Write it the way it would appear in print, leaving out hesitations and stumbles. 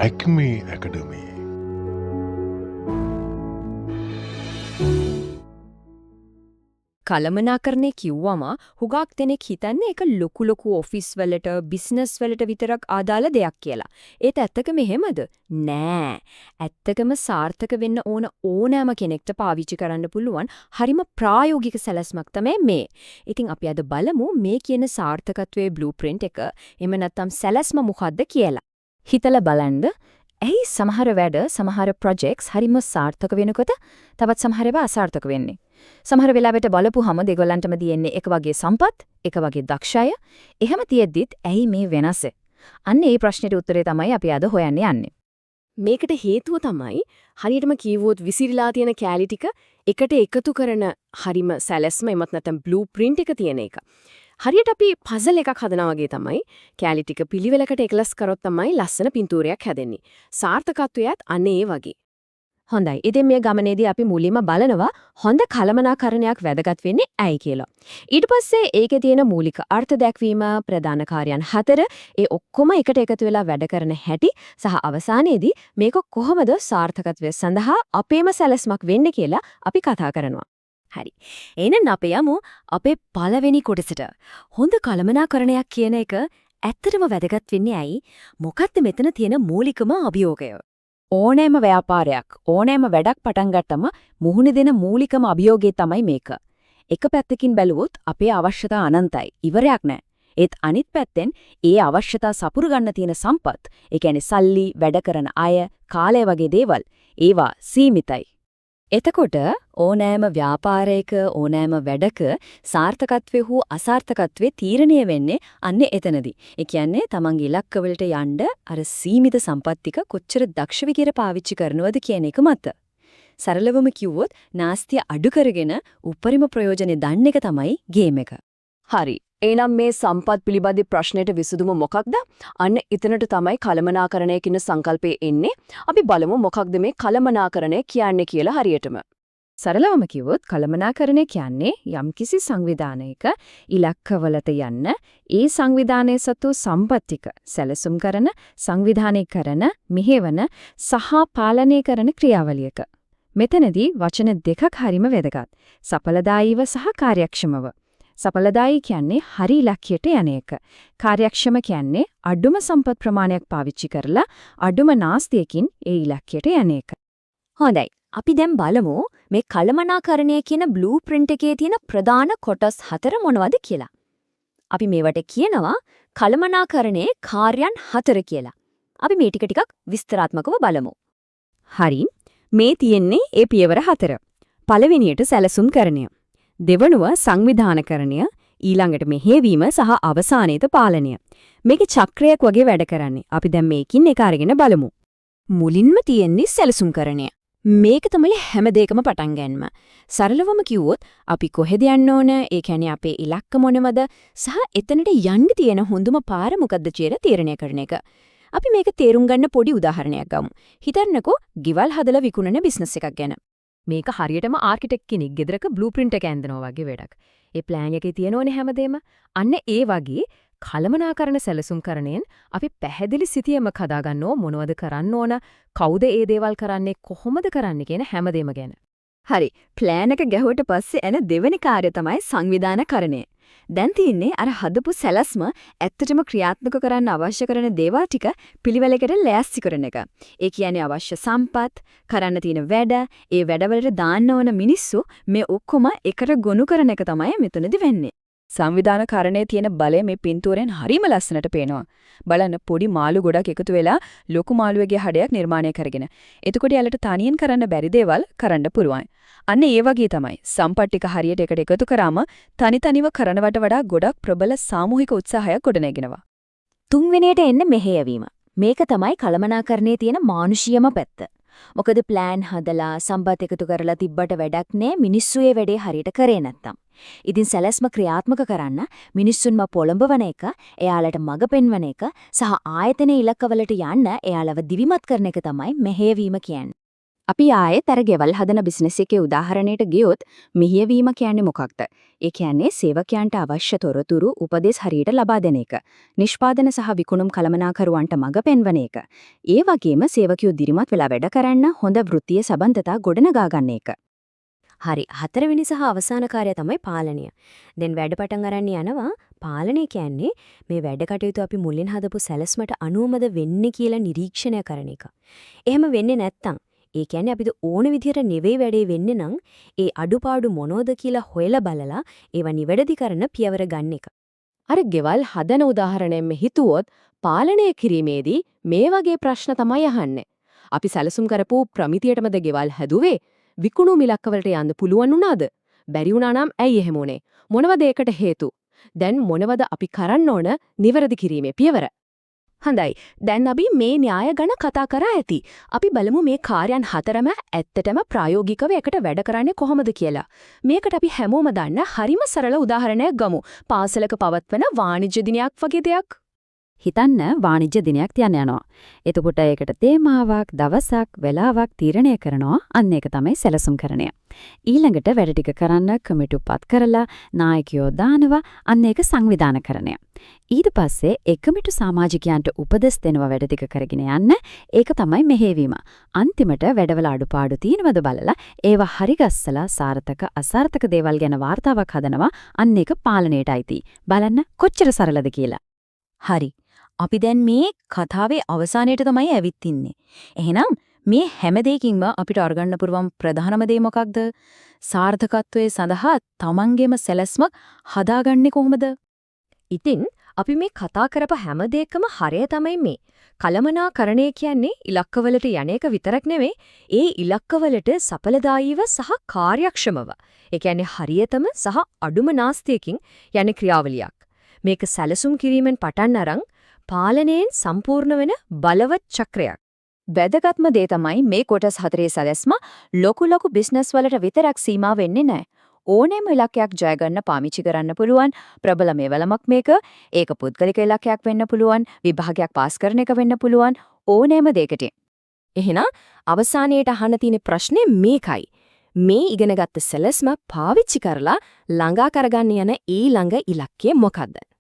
Acme Academy. කළමනාකරණය කිව්වම හුඟක් දෙනෙක් හිතන්නේ ඒක ලොකු ලොකු ඔෆිස් වලට බිස්නස් වලට විතරක් අදාළ දෙයක් කියලා. ඒත් ඇත්තකම එහෙමද? නෑ. ඇත්තකම සාර්ථක වෙන්න ඕන ඕනෑම කෙනෙක්ට පාවිච්චි කරන්න පුළුවන් හරිම ප්‍රායෝගික සැලැස්මක් තමයි මේ. ඉතින් අපි අද බලමු මේ කියන සාර්ථකත්වයේ බ්ලූප්‍රින්ට් එක එහෙම නැත්නම් සැලැස්ම මොකද්ද කියලා. හිතලා බලන්න, ඇයි සමහර වැඩ සමහර ප්‍රොජෙක්ට්ස් හරිම සාර්ථක වෙනකොට තවත් සමහර ඒවා අසාර්ථක වෙන්නේ? සමහර වෙලාවට බලපුවහම දෙගොල්ලන්ටම තියෙන්නේ එක වගේ සම්පත්, එක වගේ දක්ෂ අය. එහෙම තියෙද්දිත් ඇයි මේ වෙනස? අන්න ඒ ප්‍රශ්නෙට උත්තරේ තමයි අපි අද හොයන්න යන්නේ. මේකට හේතුව තමයි හරියටම කිව්වොත් විසිරීලා තියෙන කෑලි ටික එකට එකතු කරන හරිම සැලැස්ම එමත් නැත්නම් බ්ලූ ප්‍රින්ට් එක තියෙන එක. හරියට අපි පසල් එකක් හදනවා වගේ තමයි කෑලි ටික පිළිවෙලකට එකලස් කරොත් තමයි ලස්සන පින්තූරයක් හැදෙන්නේ. සාර්ථකත්වයත් අන්න ඒ වගේ. හොඳයි. ඉතින් මේ ගමනේදී අපි මුලින්ම බලනවා හොඳ කළමනාකරණයක් වැදගත් වෙන්නේ ඇයි කියලා. ඊට පස්සේ ඒකේ තියෙන මූලික අර්ථ දැක්වීම, ප්‍රධාන කාර්යයන් හතර, ඒ ඔක්කොම එකට එකතු වෙලා වැඩ කරන හැටි සහ අවසානයේදී මේක කොහොමද සාර්ථකත්වය සඳහා අපේම සැලැස්මක් වෙන්නේ කියලා අපි කතා කරනවා. හරි. එහෙනම් අපි යමු අපේ පළවෙනි කොටසට. හොඳ කළමනාකරණයක් කියන එක ඇත්තටම වැදගත් වෙන්නේ ඇයි? මොකද්ද මෙතන තියෙන මූලිකම අභියෝගය? ඕනෑම ව්‍යාපාරයක්, ඕනෑම වැඩක් පටන් ගත්තම මුහුණ දෙන මූලිකම අභියෝගය තමයි මේක. එක පැත්තකින් බැලුවොත් අපේ අවශ්‍යතා අනන්තයි, ඉවරයක් නෑ. ඒත් අනිත් පැත්තෙන් ඒ අවශ්‍යතා සපුර ගන්න තියෙන සම්පත්, ඒ කියන්නේ සල්ලි, වැඩ කරන අය, කාලය වගේ දේවල්, ඒවා සීමිතයි. එතකොට ඕනෑම ව්‍යාපාරයක ඕනෑම වැඩක සාර්ථකත්වය හෝ අසාර්ථකත්වය තීරණය වෙන්නේ අන්න එතනදී. ඒ කියන්නේ තමන්ගේ ඉලක්කවලට යන්න අර සීමිත සම්පත් ටික කොච්චර දක්ෂ විදියට පාවිච්චි කරනවද කියන එක මත. සරලවම කිව්වොත් නාස්තිය අඩු කරගෙන උපරිම ප්‍රයෝජනෙ දන්න එක තමයි ගේම් එක. හරි. එහෙනම් මේ සම්පත් පිළිබඳ ප්‍රශ්නෙට විසඳුම මොකක්ද? අන්න එතනට තමයි කළමනාකරණය කියන සංකල්පය එන්නේ. අපි බලමු මොකක්ද මේ කළමනාකරණය කියන්නේ කියලා හරියටම. සරලවම කිව්වොත් කළමනාකරණය කියන්නේ යම්කිසි සංවිධානයක ඉලක්කවලට යන්න ඒ සංවිධානයේ සතු සම්පත් ටික සැලසුම් කරන, සංවිධානය කරන, මෙහෙවන සහ පාලනය කරන ක්‍රියාවලියක. මෙතනදී වචන දෙකක් හරිම වැදගත්. සඵලදායීව සහ කාර්යක්ෂමව. සඵලදායී කියන්නේ හරි ඉලක්කයට යන එක. කාර්යක්ෂම කියන්නේ අඩුම සම්පත් ප්‍රමාණයක් පාවිච්චි කරලා අඩුම නාස්තියකින් ඒ ඉලක්කයට යන එක. හොඳයි. අපි දැන් බලමු මේ කළමනාකරණය කියන බ්ලූ ප්‍රින්ට් එකේ තියෙන ප්‍රධාන කොටස් හතර මොනවද කියලා. අපි මේවට කියනවා කළමනාකරණයේ කාර්යයන් හතර කියලා. අපි මේ ටික ටිකක් විස්තරාත්මකව බලමු. හරි. මේ තියෙන්නේ ඒ පියවර හතර. පළවෙනියට සැලසුම්කරණය. දෙවනුව සංවිධානකරණය, ඊළඟට මෙහෙයවීම සහ අවසානයේද පාලනය. මේක චක්‍රයක් වගේ වැඩ කරන්නේ. අපි දැන් මේකින් එක අරගෙන බලමු. මුලින්ම තියෙන්නේ සැලසුම්කරණය. මේක තමයි හැම දෙයකම පටන් ගැනීම. සරලවම කිව්වොත් අපි කොහෙද යන්න ඕන, ඒ කියන්නේ අපේ ඉලක්ක මොනවද සහ එතනට යන්න තියෙන හොඳම පාර මොකද්ද කියලා තීරණය කරන එක. අපි මේක තේරුම් ගන්න පොඩි උදාහරණයක් ගමු. හිතන්නකෝ ගෙවල් හදලා විකුණන බිස්නස් එකක් ගැන. මේක හරියටම ආර්කිටෙක්ට් කෙනෙක් ගෙදරක බ්ලූ ප්‍රින්ට් එක ඇඳනවා වගේ වැඩක්. ඒ ප්ලෑන් එකේ තියෙනෝනේ හැමදේම. අන්න ඒ වගේ කළමනාකරණ සැලසුම්කරණයෙන් අපි පැහැදිලි සිතියමක් හදාගන්නෝ මොනවද කරන්න ඕන, කවුද ඒ දේවල් කරන්නේ, කොහොමද කරන්නේ කියන හැමදේම ගැන. හරි. ප්ලෑන් එක ගැහුවට පස්සේ එන දෙවෙනි කාර්යය තමයි සංවිධානකරණය. දැන් තියෙන්නේ අර හදපු සැලැස්ම ඇත්තටම ක්‍රියාත්මක කරන්න අවශ්‍ය කරන දේවල් ටික පිළිවෙලකට ලෑස්ති කරන එක. ඒ කියන්නේ අවශ්‍ය සම්පත්, කරන්න තියෙන වැඩ, ඒ වැඩවලට දාන්න ඕන මිනිස්සු මේ ඔක්කොම එකට ගොනු කරන එක තමයි මෙතනදි වෙන්නේ. සංවිධානකරණයේ තියෙන බලය මේ පින්තූරෙන් හරිම ලස්සනට පේනවා. බලන්න පොඩි මාළු ගොඩක් එකතු වෙලා ලොකු මාළුවෙගේ හඩයක් නිර්මාණය කරගෙන. එතකොට යාලට තනියෙන් කරන්න බැරි දේවල් කරන්න පුළුවන්. අන්න ඒ වගේ තමයි සම්පත් ටික හරියට එකට එකතු කරාම තනි තනිව කරනවට වඩා ගොඩක් ප්‍රබල සාමූහික උත්සාහයක් ගොඩනැගෙනවා. තුන්වෙනියට එන්නේ මෙහෙයවීම. මේක තමයි කළමනාකරණයේ තියෙන මානුෂීයම පැත්ත. මොකද ප්ලෑන් හදලා සම්පත් එකතු කරලා තිබ්බට වැඩක් නෑ මිනිස්සු ඒ වැඩේ හරියට කරේ නැත්තම්. ඉතින් සැලැස්ම ක්‍රියාත්මක කරන්න මිනිස්සුන්ම පොළඹවන එක, එයාලට මඟ පෙන්වන එක සහ ආයතනයේ ඉලක්කවලට යන්න එයාලව දිවිමත් කරන එක තමයි මෙහෙයවීම කියන්නේ. අපි ආයෙත් අර ගෙවල් හදන බිස්නස් එකේ උදාහරණයට ගියොත් මෙහෙයවීම කියන්නේ මොකක්ද? ඒ කියන්නේ සේවකයන්ට අවශ්‍ය තොරතුරු උපදෙස් හරියට ලබා දෙන එක. නිෂ්පාදන සහ විකුණුම් කළමනාකරුවන්ට මඟ පෙන්වන එක. ඒ වගේම සේවකයෝ දිරිමත් වෙලා වැඩ කරන්න හොඳ වෘත්තීය සබඳතා ගොඩනගා ගන්න එක. හරි, හතරවෙනි සහ අවසාන කාර්යය තමයි පාලනය. දැන් වැඩ පටන් අරන් යනවා. පාලනය කියන්නේ මේ වැඩ කටයුතු අපි මුලින් හදපු සැලැස්මට අනුවමද වෙන්නේ කියලා නිරීක්ෂණය කරන එක. එහෙම වෙන්නේ නැත්තම්, ඒ කියන්නේ අපිට ඕන විදිහට නෙවෙයි වැඩේ වෙන්නේ නම්, ඒ අඩුපාඩු මොනවද කියලා හොයලා බලලා ඒවා නිවැරදි කරන පියවර ගන්න එක. අර ගෙවල් හදන උදාහරණයෙන්ම හිතුවොත් පාලනය කිරීමේදී මේ වගේ ප්‍රශ්න තමයි අහන්නේ. අපි සැලසුම් කරපු ප්‍රමිතියටමද ගෙවල් හැදුවේ? විකුණුම් ඉලක්කවලට යන්න පුළුවන් වුණාද? බැරි වුණා නම් ඇයි එහෙම වුනේ? මොනවද ඒකට හේතු? දැන් මොනවද අපි කරන්න ඕන නිවැරදි කිරීමේ පියවර? හොඳයි. දැන් අපි මේ න්‍යාය ගැන කතා කරා ඇති. අපි බලමු මේ කාර්යයන් හතරම ඇත්තටම ප්‍රායෝගිකව එකට වැඩ කරන්නේ කොහොමද කියලා. මේකට අපි හැමෝම දන්න හරිම සරල උදාහරණයක් ගමු. පාසලක පවත්වන වාණිජ්‍ය දිනයක් වගේ දෙයක්. හිතන්න වාණිජ්‍ය දිනයක් තියන්න යනවා. එතකොට ඒකට තේමාවක්, දවසක්, වෙලාවක් තීරණය කරනවා. අන්න ඒක තමයි සැලසුම්කරණය. ඊළඟට වැඩ ටික කරන්න කමිටු පත් කරලා නායකයෝ දානවා. අන්න ඒක සංවිධානකරණය. ඊට පස්සේ ඒ කමිටු සමාජිකයන්ට උපදෙස් දෙනවා වැඩ ටික කරගෙන යන්න. ඒක තමයි මෙහෙයවීම. අන්තිමට වැඩවල අඩුපාඩු තියෙනවද බලලා ඒවා හරි ගස්සලා සාර්ථක අසාර්ථක දේවල් ගැන වාර්තාවක් හදනවා. අන්න ඒක පාලනයට අයිති. බලන්න කොච්චර සරලද කියලා. හරි. අපි දැන් මේ කතාවේ අවසානයට තමයි ඇවිත් ඉන්නේ. එහෙනම් මේ හැම දෙයකින්ම අපිට අරගන්න පුළුවන් ප්‍රධානම දේ මොකක්ද? සාර්ථකත්වයේ සඳහා තමන්ගේම සැලැස්මක් හදාගන්නේ කොහොමද? ඉතින් අපි මේ කතා කරපු හැම දෙයකම හරය තමයි මේ. කළමනාකරණය කියන්නේ ඉලක්කවලට යන එක විතරක් නෙවෙයි, ඒ ඉලක්කවලට සඵලදායීව සහ කාර්යක්ෂමව. ඒ කියන්නේ හරියටම සහ අඩුම නාස්තියකින් යන ක්‍රියාවලියක්. මේක සැලසුම් කිරීමෙන් පටන් අරන් පාලනයෙන් සම්පූර්ණ වෙන බලවත් චක්‍රයක්. වැදගත්ම දේ තමයි මේ කොටස් හතරේ සැලැස්ම ලොකු ලොකු බිස්නස් වලට විතරක් සීමා වෙන්නේ නැහැ. ඕනෑම ඉලක්කයක් ජය ගන්න පාවිච්චි කරන්න පුළුවන් ප්‍රබල මේවලමක් මේක. ඒක පුද්ගලික ඉලක්කයක් වෙන්න පුළුවන්, විභාගයක් පාස් කරන එක වෙන්න පුළුවන්, ඕනෑම දෙයකට. එහෙනම් අවසානයේට අහන්න තියෙන ප්‍රශ්නේ මේකයි. මේ ඉගෙනගත්ත සැලැස්ම පාවිච්චි කරලා ළඟා කරගන්න යන ඊළඟ ඉලක්කය මොකද්ද?